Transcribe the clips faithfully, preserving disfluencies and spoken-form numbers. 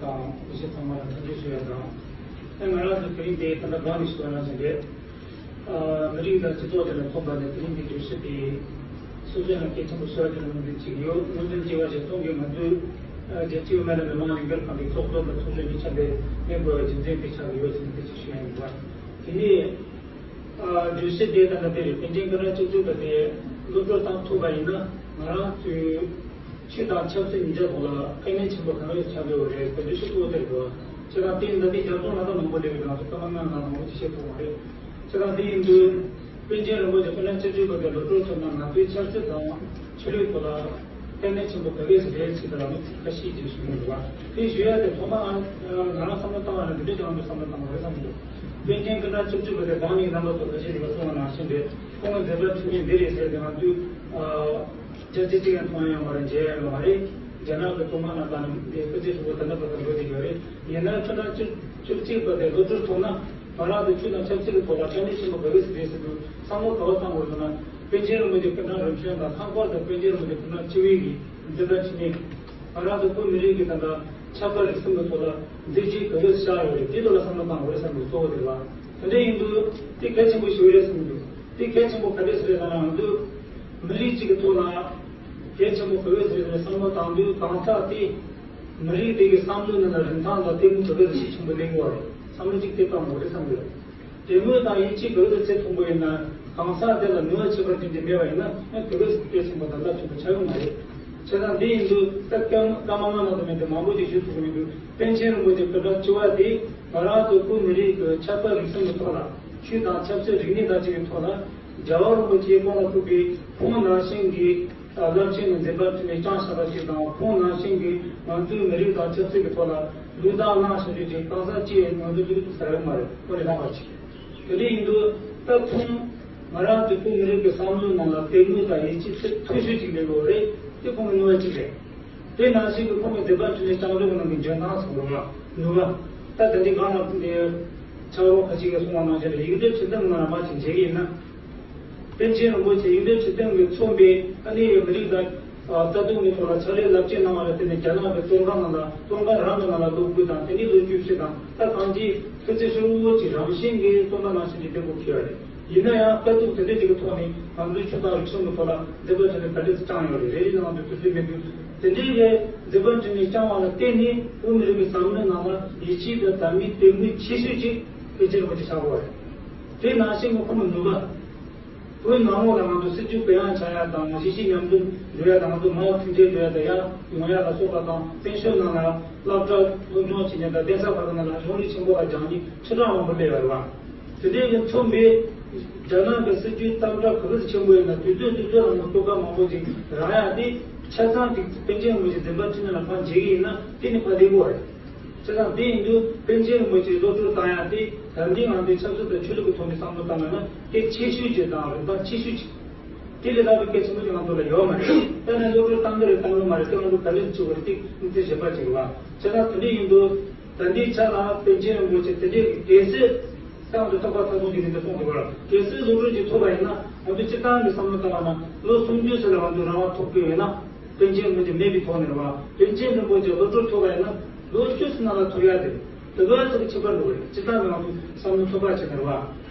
དང་། དེ་བཞིན་ཚང་མ་ལ་འཚམས་འདྲི་ཞུ་ཡ་དང་། ཨ། ང་རང་ཚོ་དེ་རིང་འདི་ད་ལྟ་སྒང་ནས་ཞུ་བ་ནང་བཞིན་རེད། ཨ། མི་རིགས་དང་སྤྱི་ཚོགས་དེ་ལ་ཕོག་པ་ནི་དེ་རིང་གི་བརྗོད་གཞི་དེ་སྲོལ་རྒྱུན་ལ་གལ་ཆེན་པོ་ཞིག་ཡོད་པའི་ངོས་འཛིན་ཅིག་ཡོད། ངོས་འཛིན་བྱས་པ་ཞིག་སོང་གི་མ་འདུག་ཨ། རྒྱལ་སྤྱིའི་སྨན་བླའི་མི་མང་ལས་འགུལ་ཁང་གི་ཚོགས་གཙོ་དང་ཚོགས་གཞོན་གཉིས་ཆ་དེ་གནས་དགོས་པའི་རྒྱུ་མཚན་དེ་ཆགས་ཡོད་ཟེར་ནས་དེ་ཅིག་ཞུ་ཡ་ཡིན་པ། དེ་ནས། ཨ། བརྗོད་གཞི་དེ་ད་ལྟ་དེ་རེད། པཎ་ཆེན་སྐུ་ཕྲེང་བཅུ་གཅིག་པ་དེ་གློད་བཀྲོལ་བཏང་ཐུབ་པ་ཡིན་ན། ང་རང་ཚོའི་ཆོས་དང་ཆབ་སྲིད་གཉིས་ཆ་ཐོག་ལ་དཀའ་ངལ་ཆེན་པོ་གང་ཡོད་ཆགས་ཡོད་རེད། དེ་འདྲ་ཞིག་ཐུག་ཡོད་རེད་འདུག་བྱས་ཙང་དེ་ཡིན་ད་དེ་རྒྱབ་ལྗོངས་ལ་ད་མང་པོ་སླེབས་ཡོད་ཀྱང་ཚོ་ཀ་མ་ངན་ལ་མང་པོ་ཅིག་བཤད་ཐུབ་མ་རེད། བྱས་ཙང་དེ་ཡིན་དུས་པཎ་ཆེན་རིན་པོ་ཆེ་སྐུ་ཕྲེང་བཅུ་གཅིག་པ་དེ་གློད་བཀྲོལ་ཐུབ་ན་ང་ཚོའི་ཆབ་སྲིད་དང་ཆོས་ལུགས་ཐོག་ལ་དཀའ་ངལ་ཆེན་པོ་ག་གེ་ཞིག་རེད་ཅེས་དང་ཁ་ཤས་ཅིག་ཞུ་གི་འདུག་བ། དེ་ཞུ་ཡ་དེ་ཐོག་མ་ང་རང་བསམ་བློ་བཏང་བ་ན་འདི་འདྲ་ཅིག་ང་ཚོ་བསམ་བློ་བཏང་བ་རེད་བསམ་གྱི་འདུག་པཎ་ཆེན་སྐུ་ཕྲེང་བཅུ་གཅིག་པ་དེ་སྒང་ནས་རྣམ་པ་ཚོ་ཁ་ཤས་ཀྱིས་གསུངས་པ་ནང་བཞིན་རེད། ཁོང་གི་མཛད་པ་འཕྲིན་ལས་འདི་རེད་ཟེར་ཏེ་ང་ཚོས་ཨ། རྒྱལ་སྤྱི་གཅིག་ཡང་མཐོང་ཡ་ཡོད་མ་རེད། མཇལ་ཡ་ཡོད་མ་རེད། རྒྱ་ནག་གི་ཐོག་མ་ནང་ལྟར་ནས་དེ་སྐུ་ཚེ་ཧྲིལ་པོ་ད་ལྟ་བར་དུ་འགྲོ་བསྡད་ཡོད་རེད། ཡིན་ནའང་སྐུ་ཕྲེང་བཅུ་བཅུ་གཅིག་པ་དེ་གློད་བཀྲོལ་ཐུབ་ན་ང་རང་ཚོ་ཆོས་དང་ཆབ་སྲིད་ཀྱི་ཐོག་ལ་དཀའ་ངལ་ཆེན་པོ་ག་གེ་ཞིག་རེད་ཟེར་དུས་བསམ་བློ་ག་པར་བཏང་དགོས་ཟེར་ན། པཎ་ཆེན་རིན་པོ་ཆེ་སྐུ་ཕྲེང་རིམ་བྱོན་དང་ལྷག་པར་དུ་པཎ་ཆེན་རིན་པོ་ཆེ་སྐུ་ཕྲེང་བཅུ་པའི་གི་མཛད་པ་འཕྲིན་ལས་ང་རང་ཚོ་བོད་མི་རིགས་ཀྱི་ད་ལྟ་ཆབ་དཔལ་རིག་གསུམ་གྱི་ཐོག་ལ་མཛད་རྗེས་ག་གེ་བཞག་ཡོད་རེད། དེ་ཐོག་ལ་བསམ་བློ་བཏང་དགོས་རེད་བསམ་གྱི་གཙོ་བོ་དེ་རེད་བ། དེ་འདྲ་ཡིན་དུས་དེ་གལ་ཆེན་པོ་ཞིག་རེད་བསམ་གྱི་འདུག་དེ་གལ་ཆེན་པོ་ག་འདྲས་རེད་ལབ་ན། ང་ཚོ་མི་རིགས་གཅིག་གི་ཐོག་ལ་གལ་ཆེན་པོ་ག་འདྲས་རེད་བསམ་བློ་བཏང་དུས་གང་ཟག་དེ་མི་རིགས་དེ་གི་བསམ་བློའི་ནང་ལ་རིན་ཐང་དང་གཏད་མུས་ག་འདྲས་ཤུགས་ཆེན་པོ་ལེན་དགོས་རེད། བསམ་བློ་གཅིག་དེ་བཏང་དགོས་རེད་བསམ་གྱི་ཡོད། གཏད་མུས་དང་ཡིད་ཆེས་ག་འདྲས་ཚད་མཐོན་པོ་ཡིན་ན། གང་ཟག་དེ་ལ་ནུས་པ་ཁྱད་པར་ཅན་དེ་མེད་པ་ཡིན་ན་ཡང་ག་འདྲས་གལ་ཆེན་པོ་དང་རླབས་ཆེན་པོ་ཆགས་ཡོད་མ་རེད། བྱས་ཙང་འདི་ཡིན་དུས་ད་སྐར་སྐར་མ་མ་ནང་དུ་མེད་དེ་མང་པོ་ཅིག་ཞུ་ཐུབ་ཀྱི་མི་འདུག་པཎ་ཆེན་རིན་པོ་ཆེ་སྐུ་ཕྲེང་བཅུ་པ་དེ་ང་རང་ཚོ་བོད་མི་རིགས་ཀྱི་ཆབ་དཔལ་རིག་གསུམ་གྱི་ཐོག་ལ་ཆོས་དང་ཆབ་སྲིད་རིག་གནས་དང་བཅས་པའི་ཐོག་ལ་རྒྱལ་བ་རིན་པོ་ཆེ་དཔུང་ལ་གཏུགས་པའི་ཁོང་ནང་བཞིན་གྱི་རླབས་ཆེན་གྱི་མཛད་པ་འཕྲིན་ལས་བསྐྱངས་བཞག་པ་ཞིག་དང་། ཁོང་ནང་བཞིན་གྱི་ང་ཚོའི་མི་རིགས་དང་ཆབ་སྲིད་ཀྱི་ཐོག་ལ་ལུས་དང་གནང་བཞིན་པའི་གང་ཟག་ཅིག་ང་ཚོ་ལུས་དུ་ཟ་ཡོད་མ་རེད། ཁོ་ནས་ལྷག་པ་ཅིག་དེ་འདྲ་ཡིན་དུས་ད་ཁོང་ང་རང་ཚོའི་བོད་མི་རིགས་ཀྱི་བསམ་བློའི་ནང་ལ་གཏད་མུས་དང་ཡིད་ཆེས་ཚད་མཐོ་ཤོས་ཅིག་སླེབས་ཡོད་རེད། དེ་ཁོང་གི་ནུས་པ་ཅིག་རེད། དེ་ནང་བཞིན་གྱི་ཁོང་གི་མཛད་པ་འཕྲིན་ལས་བསྐྱངས་འགྲོ་གི་ནང་གི་འཇོན་ཐང་སོགས་རེད་བ། ནུས་པ། ད་དེ་འདྲའི་སྒང་ལ་ཕྱག་རོགས་ཁ་ཅིག་གིས་གསུངས་པ་ནང་བཞིན་རེད། ཡིག་འབྲུ་ཁྲི་སྟེང་ནང་ལ་མར་ཅིག་མཇལ་གྱི་ཡིན་ན། པཎ་ཆེན་རིན་པོ་ཆེ་ཡིག་འབྲུ་ཁྲི་སྟེང་གིས་མཚོན་པའི་ཨ་ནི་མི་རིགས་དང་ལྟ་རྟོག་གི་ཐོག་ལ་ཕྱག་ལས་རླབས་ཆེན་གནང་བ་ལ་བརྟེན་ནས་རྒྱ་ནག་གི་བཙོན་ཁང་ནང་ལ། བཙོན་ཁང་རང་གི་ནང་ལ་ལོ་དགུ་དང་དེ་ནས་ལོ་བཅུ་བཞི་དང་། ད་གང་ཅིའི་སྐུ་ཚེ་ཧྲིལ་བོ་ཅིག་རང་བཞིན་གྱིས་བཙོན་ཁང་ནང་བཞིན་གྱི་བདེ་པོ་འཁེལ་བ་རེད། ཡིན་ན་ཡང་དཀའ་སྡུག་དེ་འདྲ་ཅིག་གི་ཐོག་ནས་ང་ཚོའི་ཆོས་དང་རིག་གཞུང་གི་ཐོག་ལ་མཛད་པ་འཕྲིན་ལས་ག་འདྲས་བསྐྱངས་ཡོད་རེད། རེ་རེ་ནང་དུ་དུས་ཚོད་མེད་དུས། དེ་འདྲའི་གི་མཛད་པ་འཕྲིན་ལས་བསྐྱངས་པ་ལ་བརྟེན་ནས་བོད་མི་རིགས་ཀྱི་བསམ་བློའི་ནང་ལ་ཡིད་ཆེས་དང་དད་མོས་གཏད་མུས་ཆེ་ཤོས་ཅིག་པཎ་ཆེན་རིན་པོ་ཆེ་ཆགས་ཡོད་རེད། དེ་ནང་བཞིན་གྱི་ཁོང་གི་ནུས་པ། བོད་ནང་ལོགས་ལ་ང་ཚོ་སྲིད་བྱུས་གུ་ཡངས་ཆགས་ཡ་དང་། གཞིས་བྱེས་མཉམ་འཛོམས་འགྲོ་ཡ་དང་། ང་ཚོ་མའོ་མཐུན་འབྲེལ་འགྲོ་ཡ་དང་ཡར་ཡོང་ཡ་ལ་སོགས་པ་དང་། བཙན་བྱོལ་ནང་ལ་སློབ་གྲྭ་སློབ་སྦྱོང་བྱེད་མཁན་དང་། གདན་ས་ཁག་ནང་ལ་གཞུང་ལས་ཆེན་པོ་ལ་སྦྱང་མཁན་ཁྲི་ཕྲག་མང་པོ་སླེབས་ཡོད་རེད་བ། དེ་འདྲའི་གི་མཚོན་པའི་རྒྱ་ནག་གི་སྲིད་བྱུས་དམ་དྲག་ག་ཚོད་ཆེན་པོ་ཡིན་ན། དུས་ཚོད་དུས་ཚོད་ལ་ང་ཚོ་སྟོབས་ཁ་མང་པོ་ཅིག་རག་ཡ་དེ་ཆ་ཚང་ཅིག་པཎ་ཆེན་རིན་པོ་ཆེ་མཛད་པ་འཕྲིན་ལས་ལ་ཕར་མཇལ་གྱི་ཡིན་ན་དེ་ནི་ཕར་སླེབས་ཀྱི་ཡོད་རེད། བྱས་ཙང་དེ་ཡིན་དུས་པཎ་ཆེན་རིན་པོ་ཆེ་གློད་བཀྲོལ་བཏང་ཡ་དེ་ད་ལྟའི་ང་ཚོའི་ཆབ་སྲིད་དང་ཆོས་ལུགས་ཀྱི་ཐོག་ནས་བསམ་བློ་བཏང་ན་ན་དེ་ཆེ་ཤོས་ཅིག་དང་རིན་ཐང་ཆེ་ཤོས་ཅིག་དེ་ལས་ལྷག་པའི་གལ་ཆེན་པོ་ཅིག་ང་ཚོ་ལ་ཡོད་མ་རེད། ད་ནི་གློད་བཀྲོལ་བཏང་གི་རེད་བཏང་གི་མ་རེད་དེ་ང་ཚོ་ག་ལེར་བྱེད་དགོས་རེད། དེ་ངོས་འཛིན་བྱེད་པ་ཅིག་རེད་བ། བྱས་ཙང་དེ་འདྲ་ཡིན་དུས་ད་ལྟའི་ཆ་ལ་པཎ་ཆེན་རིན་པོ་ཆེ་དེ་འདྲའི་གལ་སྲིད་གསང་དུ་ཐོབ་པ་ཐོབ་ཐུབ་ཀྱི་རེད་འདུག་གསུངས་འདུག་བ། གལ་སྲིད་གློད་བཀྲོལ་ཅིག་ཐོབ་པ་ཡིན་ན་ང་ཚོ་སྤྱིར་བཏང་གི་བསམ་བློ་བཏང་བ་ན་ལོ་སུམ་ཅུ་ཙམ་ལ་ང་ཚོ་རང་དབང་ཐོབ་དགོས་ཡོད་ན། པཎ་ཆེན་རིན་པོ་ཆེ་མེད་པའི་ཐོག་ནས་རེད་བ། པཎ་ཆེན་རིན་པོ་ཆེ་གློད་བཀྲོལ་ཐོབ་པ་ཡིན་ན་ལོ་བཅུ་ཙམ་ནང་ལ་ཐོབ་ཡ་དེ་དེ་ག་ཙམ་ཁྱད་པར་འགྲོ་གི་རེད། སྤྱིར་བཏང་གི་ང་ཚོ་བསམ་བློ་ཐོབ་པ་བྱས་ནས་རེད་བ།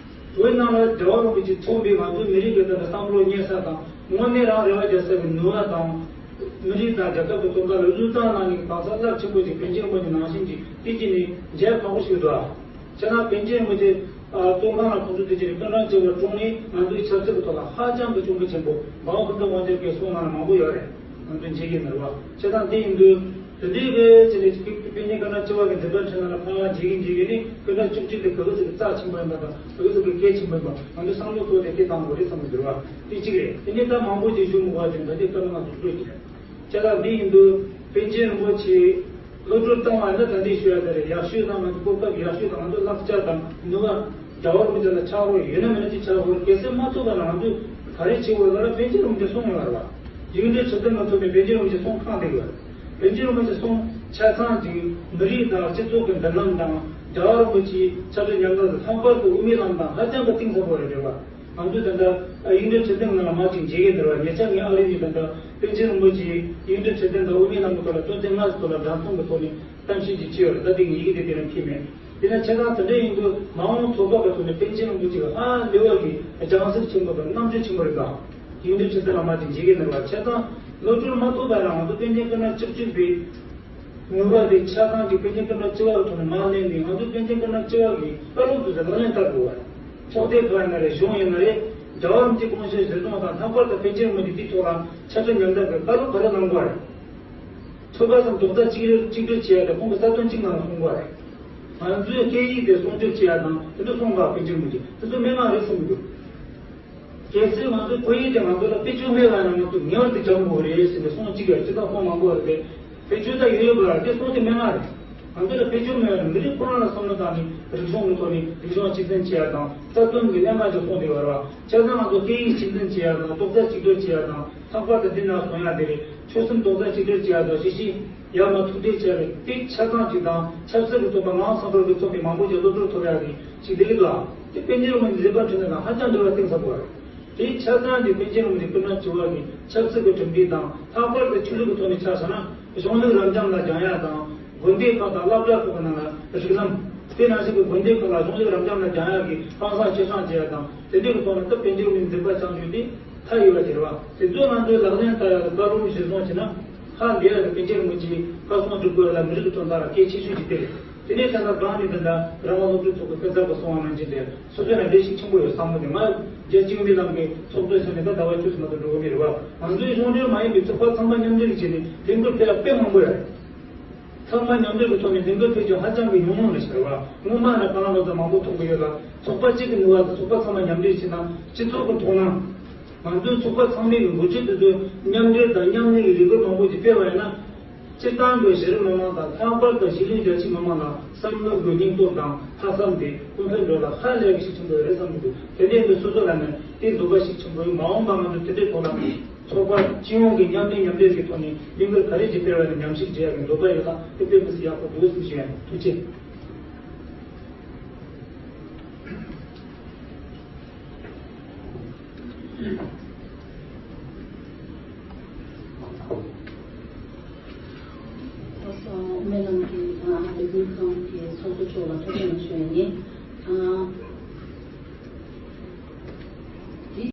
བོད་ནང་ལ་རྒྱལ་བ་རིན་པོ་ཆེ་མཚོན་པའི་ང་ཚོའི་མི་རིགས་ཀྱི་ད་ལྟ་བསམ་བློ་གཉེར་ས་དང་། དངོས་གནས་རང་རེ་བ་རྒྱག་ས་གི་ནུས་པ་དང་། མི་རིགས་དང་རྒྱལ་ཁབ་ཀྱི་དོན་དག་ལ་བློས་བཏང་གནང་མཁན་གྱི་གང་ཟག་རླབས་ཆེན་པོ་ཅིག་པཎ་ཆེན་རིན་པོ་ཆེ་ནང་བཞིན་གྱི་དེ་གཅིག་ནས་མཇལ་ཁག་པོ་ཞིག་འདུག་ཨ། བྱས་ན་པཎ་ཆེན་རིན་པོ་ཆེ་ཨ་བཙོན་ཁང་ལ་ཁོང་ཚོ་དེ་ཕྱིར་སྐུ་ཕྲེང་བཅུ་པ་བཀྲོངས་ནས་ང་ཚོའི་ཆབ་སྲིད་ཀྱི་ཐོག་ལ་ཧ་ཅང་གི་གྱོང་གུན་ཆེན་པོ། འབའ་བ་ཀུན་བཟང་དབང་རྒྱལ་གྱིས་གསུངས་གནང་མང་པོ་ཡོད་རེད། ང་ཚོས་མཇལ་གྱི་མེད་རེད་བ། བྱས་ཙང་དེ་ཡིན་དུས་དེ་འདྲའི་གི་ཅི་ནས་པཎ་ཆེན་སྐུ་ཕྲེང་བཅུ་པ་གི་མཛད་པ་འཕྲིན་ལས་ལ་ཕར་མཇལ་གྱི་མཇལ་གྱི་ནི་སྐུ་ཕྲེང་བཅུ་གཅིག་དེ་ག་ག་ཟིག་གི་རྩ་ཆེན་པོ་ཡིན་པ་དང་ག་ག་ཟིག་གི་གལ་ཆེན་པོ་ཡིན་པ་ང་ཚོས་བསམ་བློ་བཏང་སྟེ་དེ་བཏང་དགོས་རེད་བསམ་གྱི་འདུག་བ། དེ་གཅིག་རེད། དེ་ནས་ད་མང་པོ་ཅིག་ཞུ་མི་དགོས་པ་ཅིག་ད་དེ་སྐབས་ང་ཚོ་ལྷོད་ཀྱི་རེད། བྱས་ཙང་འདི་ཡིན་དུས་པཎ་ཆེན་རིན་པོ་ཆེ་གློད་བཀྲོལ་བཏང་བ་ཡིན་ན་ད་འདི་ཞུ་ཡ་ད་རེད། ཡག་ཤོས་དང་ང་ཚོ་གོ་སྐབས་ཡག་ཤོས་དང་ང་ཚོ་བསླབ་བྱ་དང་ནུས་པ་རྒྱལ་བ་རིན་པོ་ཆེ་ལ་ཆགས་ཡོད་ན་མེད་ན་ཅིག་ཆགས་ཡོད། གལ་སྲིད་མ་ཐུབ་པ་ན་ང་ཚོས་ག་རེ་བྱེད་དགོས་ལབ་ན་པཎ་ཆེན་རིན་པོ་ཆེ་གསུངས་ཡོད་རེད་བ། ཡིན་དུས་ཇི་ལྟར་མ་ཐུབ་པའི་པཎ་ཆེན་རིན་པོ་ཆེ་གསུང་གང་དེ་ཡོད། པཎ་ཆེན་རིན་པོ་ཆེ་གསུང་ཆ་ཚང་ཅིག་མི་རིགས་དང་སྤྱི་ཚོགས་ཀྱི་མདུན་ལམ་དང་རྒྱལ་བ་རིན་པོ་ཆེའི་ཆབ་སྲིད་ཉམས་མྱོང་དང་ལྷག་པར་དུ་དབུ་མའི་ལམ་དང་ཧ་ཅང་གི་གཏིང་ཟབ་པོ་རེད་བ། ང་ཚོས་ད་ལྟ་ཡིག་འབྲེལ་འཕྲོད་བསྟེན་ནང་ལ་མ་ཅིག་མཇལ་གྱི་འདུག་བ། ཉེ་ཆར་ངས་ཨ་རི་ནས་ད་ལྟ་པཎ་ཆེན་རིན་པོ་ཆེའི་ཡིག་འབྲེལ་འཕྲོད་བསྟེན་དང་དབུ་མའི་ལམ་གྱི་ཐོག་ལ་དོན་ཚན་ལྔ་ཙམ་ཐོག་ལ་འདྲ་མཚུངས་ཀྱི་ཐོག་ནས་གཏམ་བཤད་ཅིག་བྱས་ཡོད་རེད། ད་དེ་ངས་ཡི་གེ་དེ་དེ་རིང་ཕུལ་མེད། དེ་ན་བྱས་ཙང་དེ་འདྲ་ཡིན་དུས་མ་འོངས་ཚོགས་པ་གི་ཐོག་ནས་པཎ་ཆེན་རིན་པོ་ཆེ་གི་ཧ་ལས་པ་གི་སྦྱང་ཚིག་ཆེན་པོ་དང་རྣམ་དཔྱོད་ཆེན་པོ་རེད་ད། ཡིག་འབྲེལ་འཕྲོད་བསྟེན་ལ་མ་ཅིག་མཇལ་གྱི་འདུག་བ། བྱས་ཙང་ནོར་འཁྲུལ་མ་ཐོགས་པ་ལ་ང་ཚོ་པཎ་ཆེན་སྐུ་ན་བཅུ་གཅིག་པའི་ནུས་པ་དེ་ཆ་ཚང་གི་པཎ་ཆེན་སྐུ་ན་བཅུ་པ་གི་ཐོག་ནས་མར་ལེན་ནས། ང་ཚོ་པཎ་ཆེན་སྐུ་ན་བཅུ་པ་གི་བཀའ་སློབ་དེ་ཚོ་ལག་ལེན་བསྟར་དགོས་པ་རེད། ཚོགས་སྡེ་ཁག་ཡིན་ན་རེད། གཞུང་ཡིན་ན་རེད། རྒྱལ་བ་རིན་པོ་ཆེའི་དགོངས་གཞི་གཞིར་བཟུང་དང་། ལྷག་པར་དུ་པཎ་ཆེན་རིན་པོ་ཆེ་དེའི་ཐོག་ལ་ཆ་འཕྲིན་ཉམས་ལེན་གྱི་བཀའ་སློབ་ག་རེ་གནང་དགོས་པ་རེད། ཚོགས་པ་ཚོ་རྡོག་རྩ་གཅིག་སྒྲིལ་གཅིག་སྒྲིལ་བྱེད་ཡ་དེ་ཁོང་གི་གསར་གཏོད་གཅིག་ནང་ལ་གཏོང་དགོས་པ་རེད། ང་ཚོའི་སྐད་ཡིག་དེ་སྲུང་སྐྱོབ་བྱེད་ཡ་དང་དེ་འདྲ་གསུངས་པ་པཎ་ཆེན་རིན་པོ་ཆེ་དེ་ཚོ་མན་ངག་རེད་གསུངས་གི་འདུག་གལ་སྲིད་ང་ཚོའི་བོད་ཡིག་དེ་ང་ཚོ་ལ་བེད་སྤྱོད་མེད་པ་ཡིན་ན་ང་ཚོ་ངེས་པར་དུ་སྦྱང་དགོས་རེད་ཟེར་ནས་གསུང་གཅིག་ཡོད། སྤྱིར་བཏང་གསུང་མང་པོ་རེད་དེ། བེད་སྤྱོད་ད་ཡོད་ཡོད་པ་རེད། དེ་གསུང་དེ་མན་ངག་རེད། ང་ཚོ་ལ་བེད་སྤྱོད་མེད་པ་རེད། མི་རིགས་ཁོ་རང་ལ་བསམ་བློ་བཏང་ནས་རིག་གཞུང་གི་ཐོག་ནས་རིག་གཞུང་གཅེས་འཛིན་བྱེད་ཡ་དང་། རྩ་དོན་གྱི་གནད་འགག་ཅིག་གསུངས་བསྡད་པ་རེད་བ། བྱས་ཙང་ང་ཚོ་སྐད་ཡིག་གཅེས་འཛིན་བྱེད་ཡ་དང་། རྡོག་རྩ་གཅིག་སྒྲིལ་བྱེད་ཡ་དང་། ལྷག་པར་དུ་འདི་ན་གསུང་ཡ་དེ་རེད། ཆོལ་གསུམ་རྡོག་རྩ་གཅིག་སྒྲིལ་བྱེད་ཡ་དང་། གཞིས་བྱེས་ཡར་མར་ཐུག་འཕྲད་བྱེད་ཡ་དེ་ཆ་ཚང་ཅིག་དང་། ཆབ་སྲིད་ཀྱི་ཐོག་མ་ངག་ཚང་ཁུལ་གྱི་ཚོགས་པའི་མང་པོ་ཞིག་བློ་གྲོས་ཐོབ་ཡ་གི་ཅིག་བསྡད་ཀྱི་འདུག་ཨ། དེ་པཎ་ཆེན་རིན་པོ་ཆེའི་མཛད་པ་འཕྲིན་ལས་དང་ཧ་ཅང་འབྲེལ་བ་གཏིང་ཟབ་པོ་རེད། དེའི་ཆ་ཚང་དེ་པཎ་ཆེན་རིན་པོ་ཆེ་སྐུ་ན་བཅུ་པ་གི་ཆབ་སྲིད་ཀྱི་གྲུབ་འབྲས་དང་། ལྷག་པར་དུ་ཆོས་ལུགས་ཀྱི་ཐོག་ནས་ཆ་བཞག་ན་གཞུང་ལུགས་རབ་འབྱམས་ལ་སྦྱང་ཡ་དང་། དགོན་སྡེ་ཁག་དང་སློབ་གྲྭ་ཁག་གི་ནང་ལ་རིགས་ལམ། དེ་ནང་བཞིན་གྱི་དགོན་སྡེ་ཁག་ལ་གཞུང་ལུགས་རབ་འབྱམས་ལ་སྦྱང་ཡ་གི་ཧང་སང་ཆེད་སྦྱོང་བྱེད་ཡ་དང་། དེ་འདྲའི་གི་ཐོག་ནས་ད་པཎ་ཆེན་རིན་པོ་ཆེའི་མཛད་པ་བྱང་ཆུབ་དེ་མཐའ་ཡས་པ་དེ་རེད་བ། དེ་ཚོ་ང་ཚོས་ལག་ལེན་བསྟར་ཡ་གི་བཀའ་སློབ་གཞིར་བཟུང་བྱས་ན། ཧ་ལས་ཡ་གི་པཎ་ཆེན་རིན་པོ་ཆེའི་བཀའ་གསུང་སྒྲུབ་དགོས་ཡ་ལ་མི་རིགས་ཀྱི་དོན་དག་ལ་གལ་ཆེ་ཤོས་ཅིག་དེ་རེད། དེ་ནས་ད་ལྟ་སྒང་ནས་ད་ལྟ་རང་དབང་སློབ་ཕྲུག་ཚོགས་པའི་སྐུ་ཚབ་པ་གསུང་བ་ནང་བཞིན་དེ་སོ་སོ་ལ་འགྲེལ་བཤད་ཆེན་པོ་ཡོད་བསམ་གི་འདུག་ང་རྒྱལ་སྤྱི་ཡོངས་མི་ལམ་གྱི་ཚོགས་གཙོ་ཟེར་ནས་ད་ཟླ་བ་བཅུ་ཙམ་མ་གཏོགས་འགྲོ་གི་མེད་རེད་བ། ང་ཚོའི་གཞུང་འབྲེལ་མ་ཡིན་པའི་ཚོགས་པ་ཚང་མ་མཉམ་འབྲེལ་གྱིས་བྱས་ནས་ལས་འགུལ་སྤེལ་ཡ་དཔེ་མང་པོ་ཡོད་རེད། ཚང་མ་མཉམ་འབྲེལ་གྱི་ཐོག་ནས་ལས་འགུལ་སྤེལ་རྒྱུ་ཧ་ཅང་གི་ཉུང་ཉུང་རེད་ཟེར་བ། སྔོན་མ་ནས་དཔང་རྟགས་མང་པོ་ཐོབ་གི་ཡོད་ལ། ཚོགས་པ་གཅིག་གི་ནུས་པ་དང་ཚོགས་པ་ཚང་མ་མཉམ་འབྲེལ་བྱས་ན་སྤྱི་ཚོགས་ཀྱི་མཐོང་སྣང་། ང་ཚོའི་ཚོགས་པ་ཚང་མའི་གི་འགོ་ཁྲིད་དེ་ཚོས་མཉམ་འབྲེལ་དང་མཉམ་གནས་ཀྱི་ལས་འགུལ་མང་པོ་ཞིག་སྤེལ་བ་ཡིན་ན། སྤྱིར་བཏང་གི་གཞི་རིམ་མི་མང་དང་། ལྷག་པར་དུ་གཞིས་ལུས་རྒྱ་ཆེའི་མི་མང་ལ་བསམ་བློ་དགོས་སྙིང་སྟོབས་དང་ལྷག་བསམ་དེ་ཀུན་ཕན་འགྲོ་ལ་ཧ་ལས་པའི་ཤུགས་ཆེན་པོ་ཡོད་རེད་བསམ་གྱི་འདུག་དེ་འདྲའི་འདི་སོ་སོ་ལ་ནི་དེ་འདོད་པ་ཤུགས་ཆེན་པོ་ཡོད། མ་འོངས་པ་ང་ཚོ་དེ་འདྲའི་ཐོག་ལ་ཚོགས་པ་སྤྱི་ཡོངས་ཀྱི་མཉམ་འབྲེལ་མཉམ་འབྲེལ་གྱི་ཐོག་ནས་ལས་འགུལ་ག་རེ་ཅིག་སྤེལ་བ་ནི་ཉམས་ཞིབ་བྱེད་ཡག་གི་འདོད་པ་ཡོད་ལ། དེ་དཔེ་མི་སྲིད་ཡག་པོ་འདུག་ཟེར་ཞུ་ཡ་ཡིན། ཐུགས་རྗེ་ཆེ། ཨ་ས་སྨོན་ལམ་གྱི་ཨ་ལས་འགུལ་ཁང་གི་ཚོགས་གཙོ་མཆོག་ལ་ཐུགས་རྗེ་ཆེ་ཞུ་ཡ་ཡིན། ཨ།